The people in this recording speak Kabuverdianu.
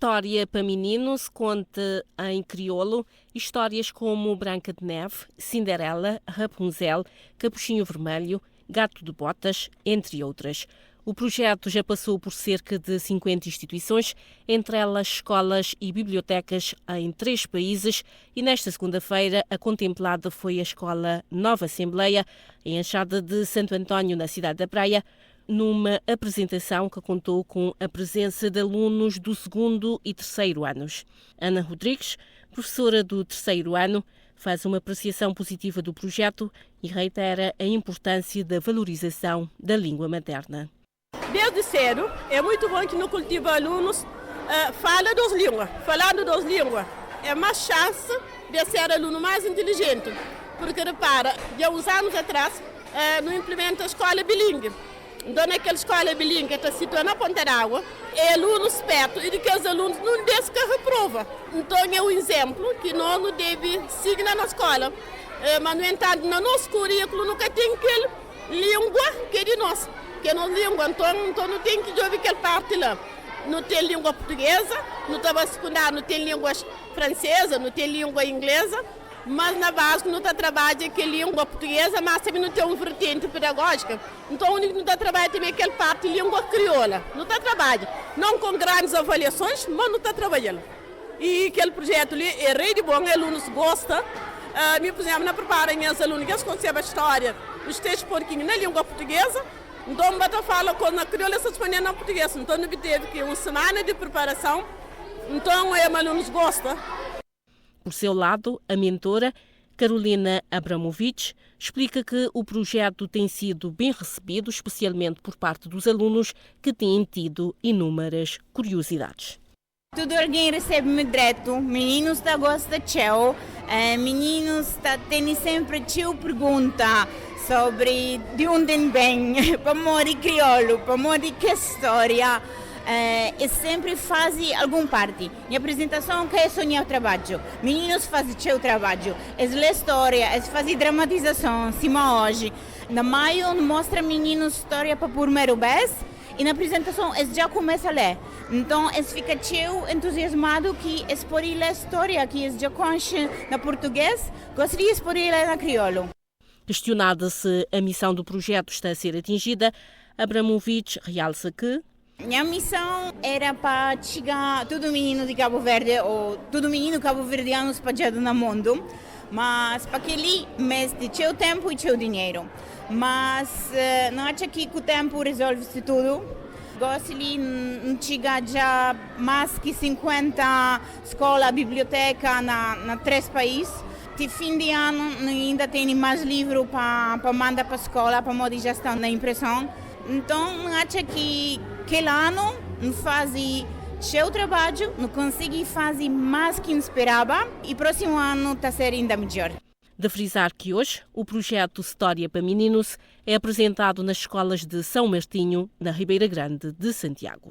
História pa Meninos conta em crioulo histórias como Branca de Neve, Cinderela, Rapunzel, Capuchinho Vermelho, Gato de Botas, entre outras. O projeto já passou por cerca de 50 instituições, entre elas escolas e bibliotecas em três países, e nesta segunda-feira a contemplada foi a Escola Nova Assembleia, em Enxada de Santo António, na cidade da Praia, numa apresentação que contou com a presença de alunos do segundo e terceiro anos. Ana Rodrigues, professora do terceiro ano, faz uma apreciação positiva do projeto e reitera a importância da valorização da língua materna. Desde cedo, é muito bom que no cultiva alunos fala duas línguas. Falando duas línguas, é mais chance de ser aluno mais inteligente. Porque, repara, de uns anos atrás, no implementa a escola bilíngue. Então, naquela escola bilíngue que está situada na Ponta d'Água, é alunos perto e de que os alunos não desce que reprova. Então, é um exemplo que nós não deve seguir na escola. Mas, no entanto, no nosso currículo nunca tem aquele língua que é de nós, que é nossa língua. Então não tem que ouvir aquela parte lá. Não tem língua portuguesa, no estava secundário não tem língua francesa, não tem língua inglesa, mas na base não está trabalhando que língua portuguesa, mas também não tem um vertente pedagógica. Então o único que não está trabalhando também é aquela parte de língua crioula. Não está trabalhando, não com grandes avaliações, mas não está trabalhando. E aquele projeto ali é rei de bom, alunos gostam. Me, por exemplo, não preparem os alunos que eles concebem a história, os textos porquinho na língua portuguesa. Então, bata fala com a crioula se responder na portuguesa. Então, não teve que uma semana de preparação. Então, é, alunos gostam. Por seu lado, a mentora, Carolina Abramovich, explica que o projeto tem sido bem recebido, especialmente por parte dos alunos que têm tido inúmeras curiosidades. Tudo alguém recebe-me direto, meninos tá gosta tchau, meninos tá tem sempre tio pergunta sobre de onde vem, para morrer crioulo, para morrer que história, e sempre faz algum parte. Minha apresentação que é só meu trabalho. Meninos fazem seu trabalho. Eles lê história, eles fazem dramatização, cima hoje. Na maio mostra meninos história para primeiro vez e na apresentação eles já começam a ler. Então eles ficam cheio entusiasmado que eles podem ler a história que eles já conhecem na português, gostaria de poder ler na crioulo. Questionada se a missão do projeto está a ser atingida, Abramovich realça que minha missão era para chegar todo menino de Cabo Verde ou todo menino cabo-verdiano espalhado no mundo, mas para aquele mês de seu tempo e seu dinheiro. Mas não acho que com o tempo resolve-se tudo. Gosto de chegar já mais que 50 escolas, biblioteca na três países. De fim de ano ainda tem mais livro para mandar para a escola, para modo já estão na impressão. Então, acho que aquele ano não faz seu trabalho, não consegui fazer mais que esperava e próximo ano está a ser ainda melhor. De frisar que hoje o projeto História para Meninos é apresentado nas escolas de São Martinho, na Ribeira Grande de Santiago.